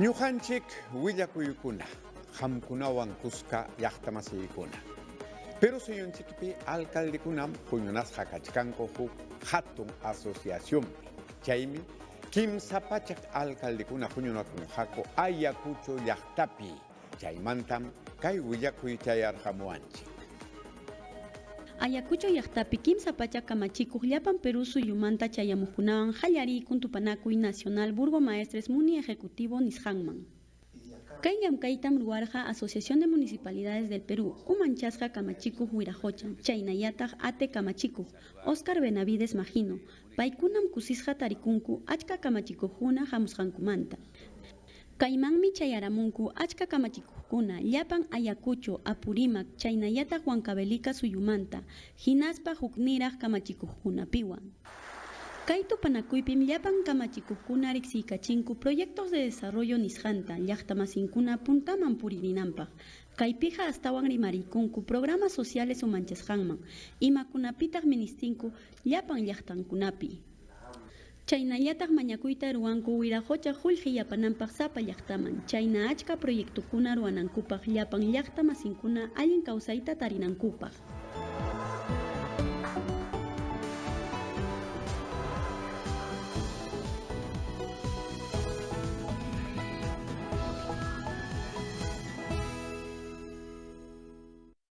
Ñuqanchik willakuykuna, qamkunawan kuska llaqtamasiykuna. Perú suyunchikpi alcaldekunam huñunasqa kachkanku huk hatun asociacionpi. Chaymi 300 alcaldekuna huñunakunqaku Ayacucho llaqtapi. Chaymantam kay willakuy chayarqamuwanchik. Ayacucho llaqtapi 300 kamachikuq llapan Perú suyumanta chayamuqkunawan qallariykun tupanakuy Nacional Burgomaestres Muni Ejecutivo nisqanman. Kay llamkaytam ruwarqa Asociación de Municipalidades del Perú, umanchasqa kamachikuq Wiraqocha, chaynallataq ate kamachikuq, Oscar Benavides Magino, paykunam kusisqa tarikunku achka kamachikuqkuna hamusqankumanta. Kaymanmi chayaramunku achka kamachikuqkuna llapan Ayacucho, Apurímac, chaynallataq Huancavelica suyumanta, hinaspa hukniraq kamachikuqkunapiwan. Kay tupanakuypim llapan kamachikuqkuna riqsiykachinku proyectos de desarrollo nisqanta llaqtamasinkuna puntaman puririnanpaq. Kaypiqa astawan rimariykunku programas sociales umanchasqanman, imakunapitaq ministinku llapan llaqtankunapi. Chaynallataq mañakuyta ruwanku Wiraqocha qullqi yapananpaq sapa llaqtaman, chayna achka proyectokuna ruwanankupaq llapan llaqta masinkuna allin kawsayta tarinankupaq.